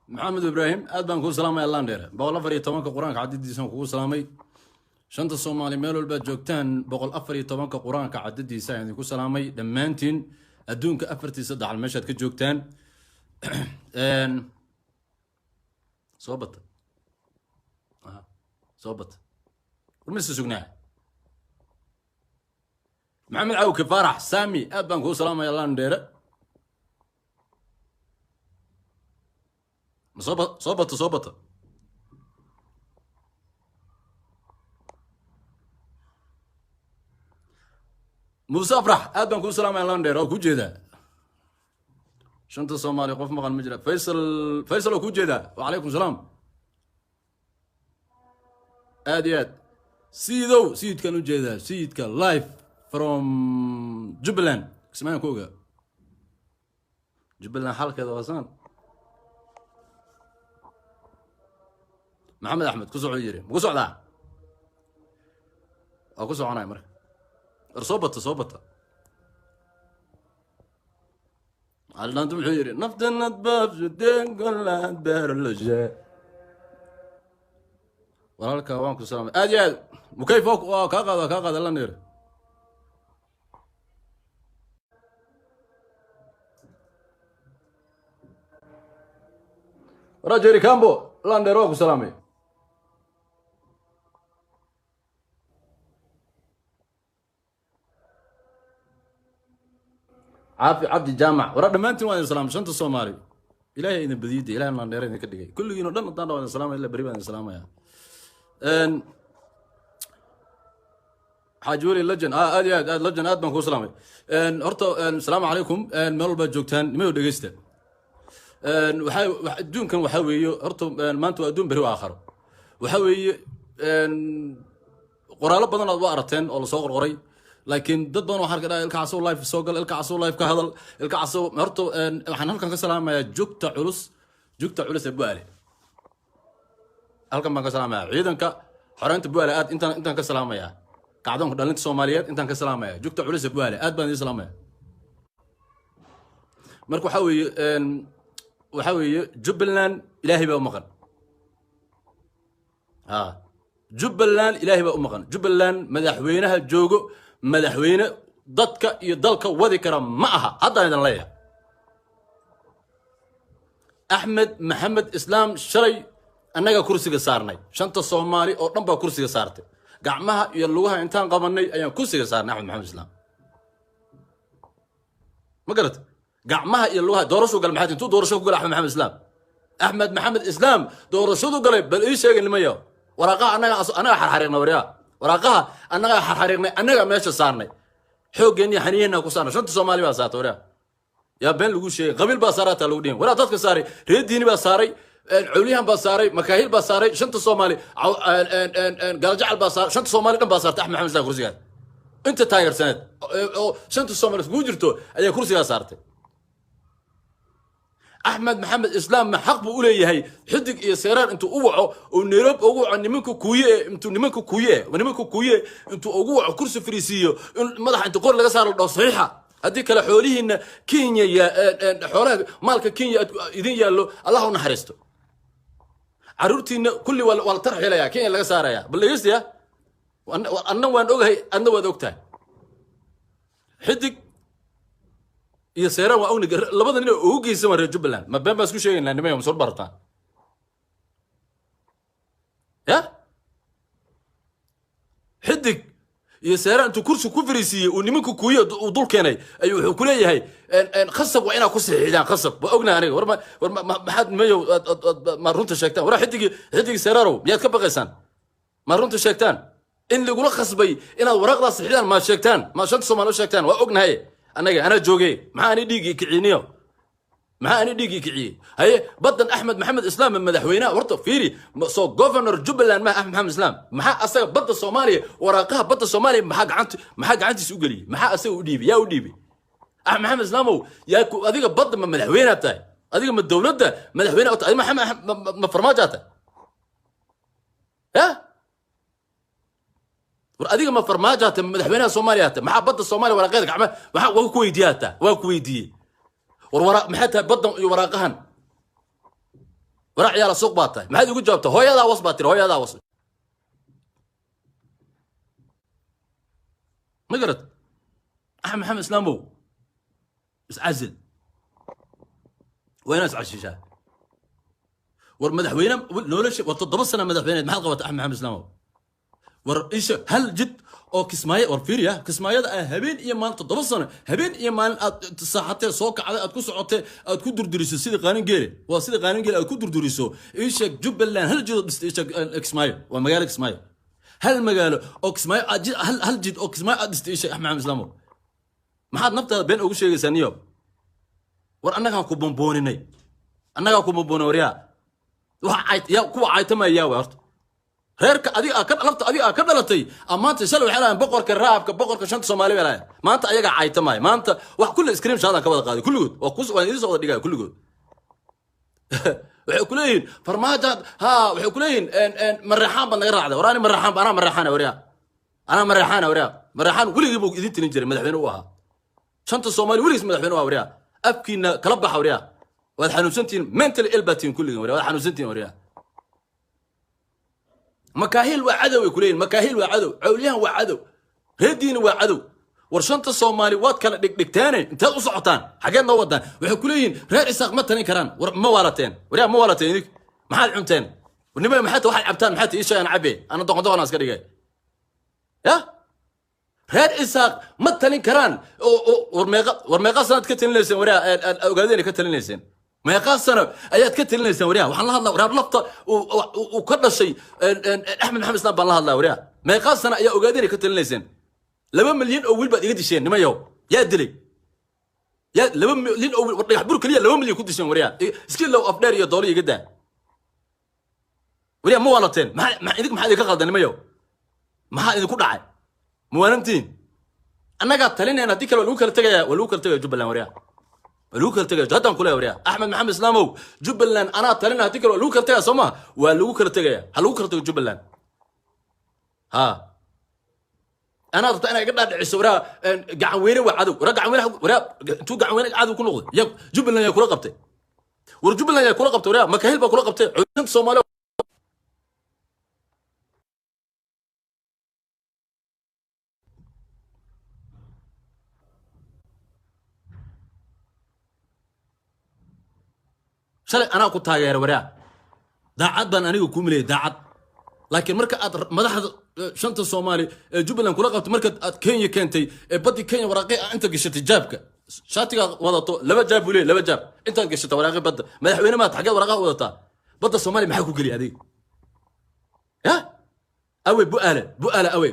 Maxamed Ibraahim, aad baan kuu salaamay. Landheere, 114-ka qur-aanka cadadiisaan kugu salaamay. Shanta Soomaali meel walbaad joogtaan, 114-ka qur-aanka cadadiisa ayaan idinku salaamay dhammaantiin, adduunka afartiisa dacal meeshaad ka joogtaan. Soo bata, soo bata, warmase sugnaa. Maxamed Cawke Faarax Sami, aad baan kuu salaamaya, Landheere. Ma soo ba soo bata, soo bata. Muuse Afrax, aad baan kuu salaamaya, Landheer, oo kuu jeedaa. Shanta Soomaali qof maqan ma jira. Faysal, Faysal oo kuu jeedaa, wacalaykum salaam. Aad iyo aad Siidow, Sayidkaan u jeedaa, Sayidka live from Jubbaland, Kismaayan ku ogaa. Jubbaland xalkeeda waasaan. Maxamed Axmed ku soco yiri, ma ku socdaa? Waa ku soconaya marka. War soo bata, soo bata. Cali muxuu yidhi? Naftanad baabsudengolaad beerloshe. Walaalka waan ku salaamay aad iyo aad. Mukayf waa kaa qaada, kaa qaada, Landheer. Waraa Jerry Cambo, Landheer, waa ku salaamay. Caafi Cabdi Jaamac, waraa dhammaantiin waa idin salaamay. Shanta Soomaali, Ilahay idin badiyida, Ilahay Landheer idinka dhigay kulligiin o dhan. Haddaan waa idin salaamaya, illa beri baan idin salaamaya. Xaaji Weli Legend, aad iyo aad aad Legend, aad baan kuu salaamay. Horta asalaamu calaykum meel walbaad joogtaan. Nimayo dhegeysta, waxaa adduunkan waxaa weeye horta maanta waa adduun, beri waa aakharo. Waxaa weeye qoraallo badan aad u aragteen oo lasoo qorqoray, laakiin dad badan waxaan arka Ilka Casow live soo gal, Ilka Casow live ka hadal, Ilka Casow. Horta waxaan halkan ka salaamayaa jugta culus, jugta culus ee Bu'aale. Halkan baan ka salaamayaa ciidanka xoreynta Bu'aale, aad intaan ka salaamayaa kacdoonka dhalinta Soomaaliyeed, intaan ka salaamaya jugta culus ee Bu'aale, aad baan idiin salaamaya. Marka waxaa weeye Jubbaland Ilaahay baa u maqan. Ha, Jubbaland Ilaahay baa u maqan. Jubbaland madaxweynaha joogo madaxweyne dadka iyo dalka wadi kara ma aha. Haddaan idin leeyahay, Axmed Maxamed Islaam shalay annaga kursiga saarnay, shanta Soomaali oo dhan baa kursiga saartay. Gacmaha iyo lugaha intaan qabanay ayaan kursiga saarnay Axmed Maxamed Islaam, ma garata? Gacmaha iyo lugaha doorashuu galay. Maxay intuu doorasho ku galay Axmed Maxamed Islaam? Axmed Maxamed Islaam doorashadu galay bal ii sheegay nimayo. Waraaqaha annaga xarxariiqnay, waryaa, waraaqaha annaga xarxariiqnay, annaga meesha saarnay, xooggeenni xaniyaheena ku saarnay. Shanta Soomaali baa saartay. Waryaa, yaa been lagu sheegay? Qabiil baa saaray hataa lagu dhihin. Waraa dadka saaray reer diini baa saaray, cawliyahan baa saaray, makaahil baa saaray, shanta Soomaali, Gaaljacal baa saaray, shanta Soomaali dhan baa saartay Axmed Maxamed Islaam kursigaas. Inta taageersaneed oo shanta Soomaali iskugu jirto ayaa kursigaa saartay Axmed Maxamed Islaam. Ma xaq buu u leeyahay Xidig iyo Seeraar intuu u waco oo Nairobi ugu waco nimanka kuuye, intuu nimanka kuuye, nimanka kuuye intuu ugu waco kursi fariisiiyo, in madaxa inta qor laga saaro la dhaho saxiixa, haddii kale xoolihiina Kenya ya xoolaha maalka Kenya idin yaallo, Allah u naxariisto carruurtiina kulli waa la tarxilaya, Kenya laga saaraya. Bal dhegeystayaa, anna waan ogahay, adna waad ogtahay. Xidig iyo Seeraan waa ogni, labada nin oo ugu geysan waa reer Jubbaland. Ma been baan isku sheegaynaa nimayo? Ma soo barataan ya Xidig iyo Seeraan intuu kursi ku fariisiiyey uu nimanka kuuye uu dul keenay ayuu wuxuu ku leeyahay khasab waa inaad ku saxiixdaan, khasab. Waa ognahay aniga. War war maxaad nimayo ma runta sheegtaan? Waraa Xidig Seeraarow, miyaad ka baqaysaan? Ma runta sheegtaan in lagula khasbay inaad waraaqdaas saxiixdaan? Ma sheegtaan? Ma shanta Soomaali u sheegtaan? Waa ognahay annaga, anaa jooge. Maxaa ani dhiiggii kiciniyo? Maxaa ani dhiiggii kiciyey? Haye, baddan Axmed Maxamed Islaam madaxweynaha, horta fiiri, soo governor Jubbaland maha Axmed Maxamed Islaam? Maxaa asaga badda Soomaaliya, waraaqaha badda Soomaaliya maxaa gacanta, maxaa gacantiisa u geliyey? Maxaa asaga u dhiibay? Yaa u dhiibay? Axmed Maxamed Islaamow, yaa adiga badda ma madaxweynead tahay? Adiga ma dowladda madaxweyne u tahay? Adiga ma farmaajaa tahay? Ya war, adiga ma farmaajaa tahay? Madaxweynaha Soomaaliya tahay? Maxaa badda Soomaaliya waraaqeeda gacma maxaa? Waa ku weydiiyaa taa, waa ku weydiiyey. War wara maxay tahay baddan iyo waraaqahan? Waraa ciyaala suuq baa tahay. Maxaad igu jawaabtay? Hooyadaa was baa tiri, hooyadaa was. Ma garad? Axmed Maxamed Islaamow, iscasil, waa inaad iscashishaa. War madaxweyne nolosha, war 7 sana madaxweyneed, maxaad qabatay, Axmed Maxamed Islaamow? War isha hal jid oo Kismaayo, war fiiriya Kismaayada ah, habeen iyo maalin 7 sano, habeen iyo maalin aad saaxatee, soo kacday, aad ku socotee, aad ku durduriso sidii qaanin geele, waa sidii qaanin geele aad ku durduriso. Ii sheeg Jubbaland hal jid oo dhistay. Ii sheeg Kismaayo, waa magaalo Kismaayo, hal magaalo oo Kismaayo aad hal jid oo Kismaayo aad dhistay. Ii sheeg, Axmed Maxamed Islaamow, maxaad naftaada been ugu sheegaysaa niyo? War annagaan ku bombooninay, annagaa ku bombooninay. Waryaa, waxa cay yaa kuwa caytamaya yaa way? Horta reerka adiga aa ka lafta, adiga aa ka dhalatay, maanta shalay waxay lahayn boqorka raabka, boqorka shanta Soomaali bay lahayn. Maanta ayagaa caytamaya. Maanta wax kulli screen shot aan ka wada qaaday kulligood, waa ku waan idin soo wada dhigaya kulligood. Waxay ku leeyihiin Farmaajaad ha, waxay ku leeyihiin Mareexaan baad naga raacday. War ani Mareexaan, anaa Mareexaana waryaa, anaa Mareexaana waryaa. Mareexaan weligii buu idin tilin jiray, madaxweyne u ahaa shanta Soomaali, weligiis madaxweyne u ahaa. Waryaa, afkiina kala baxa waryaa, waad xanuunsantihiin, mentally ill baad tihiin kulligiin waryaa, waad xanuunsantihiin waryaa. Makaahiil waa cadow ay kuleeyihin, Makaahiil waa cadow, Cawliyahan waa cadow, reediina waa cadow. War shanta Soomaali waad kala dhigdhigteene, inteed u socotaan? Xageed noo wadaan? Waxay kuleeyihiin reer Isaaq ma talin karaan. War ma waalateen waryaa? Ma waalateen idink? Maxaad cunteen nima? Maxaad waxaad cabtaan? Maxaad ii sheegaan? Cabe ana doqon doqon aan iska dhigay ya. Reer Isaaq ma talin karaan. War meeqa, war meeqa sanaad ka talinayseen waryaa? Aad ogaadeen ka talinayseen, meeqa sano ayaad ka talinayseen waryaa? Waxaan la hadlaa waryaa lafta uu ka dhashay Axmed Maxamed Islaam baan la hadlaa waryaa. Meeqa sano ayaa ogaadeen ka talinayseen? 2 milyan oo wiil baad iga disheen nimayow. Yaa dilay? Yaa 2 milyan oo wiil? War Dhagax Bur keliya 2 milyan ku disheen waryaa. Iska low Afdheer iyo Doolo iga daa waryaa. Ma waalateen? Maxaa idink, maxaa idinka qaldan nimayow? Maxaa idinku dhacay? Muwaanantiin annagaa talinayna, haddii kale waa lagu kala tegaya, waa lagu kala tegaya Jubbaland waryaa, waa lagu kala tegaya. Haddaan kuleeya waryaa, Axmed Maxamed Islaamow, Jubbaland anaa talina, haddii kale waa lagu kala tegaya. Soo maha? Waa lagu kala tegaya, ha lagu kala tego Jubbaland. Ha anaa rabta inaa iga dhaadhiciso waraa Gacan Weyne waa cadow. Waraa Gacan Weyne, waraa intuu Gacan Weyne cadow ku noqday? Ya Jubbaland yaa kula qabtay? War Jubbaland yaa kula qabtay waryaa? Makahil baa kula qabtay codinta Soomaaliya. Shalay anaa ku taageera waryaa, daacad baan aniga kuu milayay, daacad. Laakiin marka aad madaxda shanta Soomaali ee Jubbaland kula qabtay, marka aad Kenya keentay ee baddi Kenya waraaqi inta gashatay, jaabka shaatigaa wadato laba jaab buu leeyahy, laba jaab intaad gashatay waraaqi badda. Madaxweyne maad, xageed waraaqaha wadataa? Badda Soomaaliya maxaa ku geliya adiga? Ya awe Bu'aale, Bu'aale awe,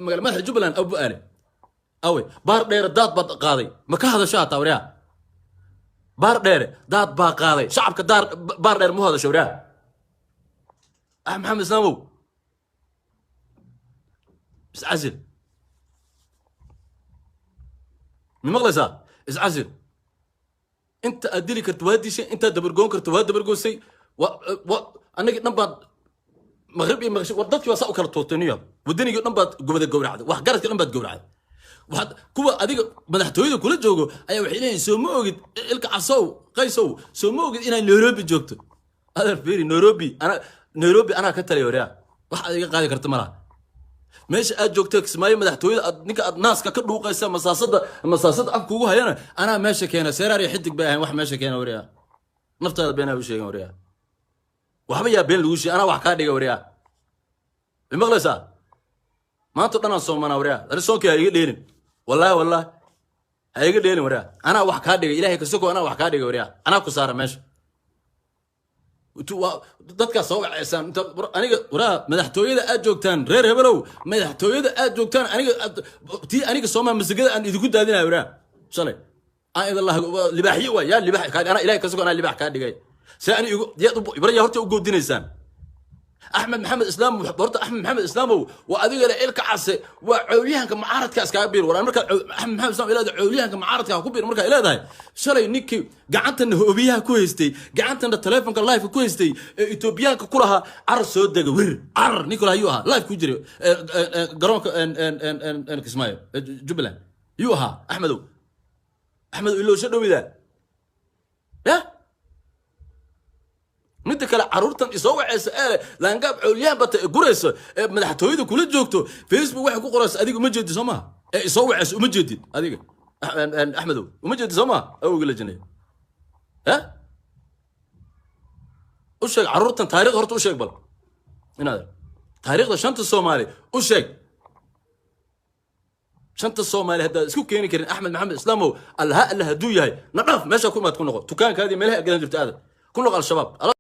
magaala madaxa Jubbaland aw Bu'aale awe? Baar Dheere daad baad qaaday, ma ka hadasho hataa waryaa? Baar Dheere daad baa qaaday, shacabka daar Baar Dheer mu hadasho waryaa? Axmed Maxamed Islaamow, iscasil. Ma maqlaysaa? Iscasil. Inta aad dili karto waa dishay, intaad dabargoon karto waa dabargoosay. Annagii dhan baad maqrib iyo maqshib, war dadkii waa saa u kala tuurtay niyo. Wadanigii dhan baad gubada gowracday, wax garadkii dhan baad gowracday. Waxaad kuwa adiga madaxtooyada kula joogo ayaa waxay leeyihin, soo ma ogid Ilka Casow, Qaysow, soo ma ogid inaad Nairobi joogto? Adeer fiiri, Nairobi ana, Nairobi anaa ka taliya waryaa, wax aad iga qaadi karta malaha. Meesha aad joogto Kismaayo, madaxtooyada aad ninka aad naaska ka dhuuqaysa, masaasada masaasada afka ugu hayana, anaa meesha keena. Seeraar iyo Xidig bay ahayn wax meesha keena waryaa. Naftaada beenaa u sheegan waryaa, waxba yaa been lagu sheegay. Anaa wax kaa dhiga waryaa, ma maqlaysaa? Maanta dhan aan soomanaa waryaa, ani soonkii ha iga dheelin, wallahi wallahi ha iga dheelin waryaa. Anaa wax kaa dhigay, Ilaahay kasoko, anaa wax kaa dhigay waryaa, anaa ku saara meesha. Dadkaas soo waceysaan inta aniga waraa madaxtooyada aad joogtaan, reer hebelow, madaxtooyada aad joogtaan, aniga tii aniga soomaa masagada aan idinku daadinayo waraa. Shalay aan idin laha libaaxyo waay, yaa libaax kaa, anaa Ilahay kasoko, anaa libaax kaa dhigay. See ani igu yaad yaa horta u goodinaysaan Axmed Maxamed Islaam? Horta Axmed Maxamed Islaamow, waa adiga le Ilka Case waa cowlyahanka mucaaradka iskaga biir. War markaa Axmed Maxamed Islaam ilaada cowlyahanka mucaaradka ku biir, markaa leedahay shalay ninkii gacantana hoobiyaha ku haystay, gacantana taleefonka live ku haystay ee Etoobiyaanka ku lahaa carar soo dega, wir carar ninka lahaa yuu ahaa? Live ku jiray garoonka Kismaayo Jubbaland yuu ahaa? Axmedow, Axmedow, ilowsho dhowida ya. Midda kale, caruurtan isoo wacaysa ee leh laangaab coolyaan bata ee guraysa ee madaxtooyada kula joogto, Facebook waxay ku qoraysa adiga uma jeedi, soo maha? Ee isoo wacaysa uma jeedid adiga, Axmedow, uma jeedid, soo maha? Awowga la jinay ha u sheeg caruurtan taariikhda. Horta u sheeg bal inaad taariikhda shanta Soomaali u sheeg. Shanta Soomaali haddaad isku keeni karin, Axmed Maxamed Islaamow, allaha alla hadduu yahay na dhaaf. Meesha ku imaad ku noqo dukaankaadii, meelaha aad gadan jirto aada ku noqo. Al-Shabaab.